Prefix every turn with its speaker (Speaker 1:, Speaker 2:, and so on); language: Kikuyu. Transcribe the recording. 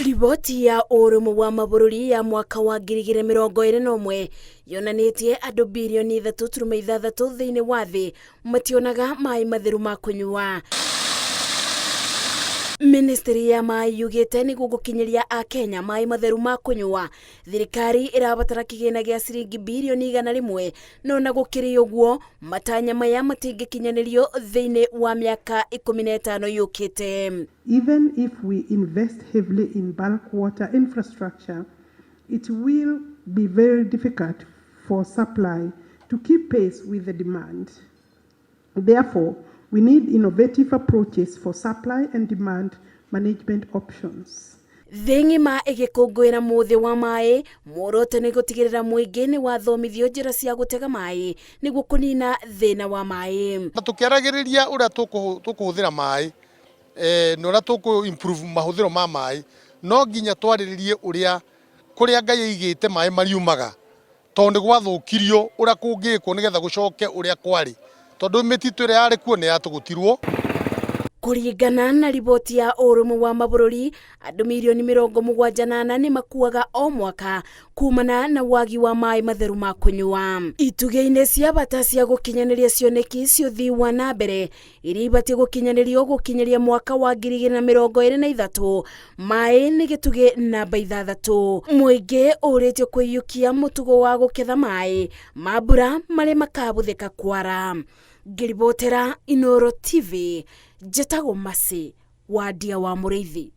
Speaker 1: Riboti ya ũrũmwe wa mabũrũri ya mwaka wa 2021 yonanĩtie andũ birioni 3.6 thĩinĩ wa thĩ mationaga maĩ matheru ma kũnyua. Ministry ya maĩ yugĩte nĩguo gũkinyĩria Akenya maĩ matheru ma kũnyua, thirikari ĩrabatara kĩgĩna gĩa ciringi birioni 100, no na gũkĩrĩ ũguo matanya maya matingĩkinyanĩrio thĩinĩ wa mĩaka 15 yũkĩte.
Speaker 2: Even if we invest heavily in bulk water infrastructure, it will be very difficult for supply to keep pace with the demand. Therefore, we need innovative approaches for supply and demand management options.
Speaker 1: Thĩ ng'ima ĩgĩkũngũĩra mũthĩ wa maĩ, muoroto nĩ gũtigĩrĩra mũingĩ nĩ wathomithio njĩra cia gũtega maĩ nĩguo kũnina thĩna wa maĩ.
Speaker 3: Na tũkĩaragĩrĩria ũrĩa tũkũhũthĩra maĩ na ũrĩa tũkũ improve mahũthĩro ma maĩ, no nginya twarĩrĩrie ũrĩa kũrĩa Ngai aigĩte maĩ mariumaga, tondũ nĩ gwathũkirio, ũrĩa kũngĩkwo nĩgetha gũcoke ũrĩa kwarĩ, tondũ mĩtitũ ĩrĩa yarĩ kuo nĩ yatũgũtirwo.
Speaker 1: Kũringana na riboti ya ũrũmwe wa mabũrũri, andũ mirioni 74 nĩ makuaga o mwaka kumana na wagi wa maĩ matheru ma kũnyua. Itugĩ-inĩ cia bata cia gũkinyanĩria cioneki cia ũthii wa na mbere iria ibatiĩ gũkinyanĩrio gũkinyĩria mwaka wa 2023, maĩ nĩ gĩtugĩ namba 6. Mũingĩ ũrĩtio kũiyũkia mũtugo wa gũketha maĩ ma mbura marĩa makabũthĩka kwara. Ngĩribotera Inooro TV, njĩtagwo Mercy Wandia wa Mũrĩithi.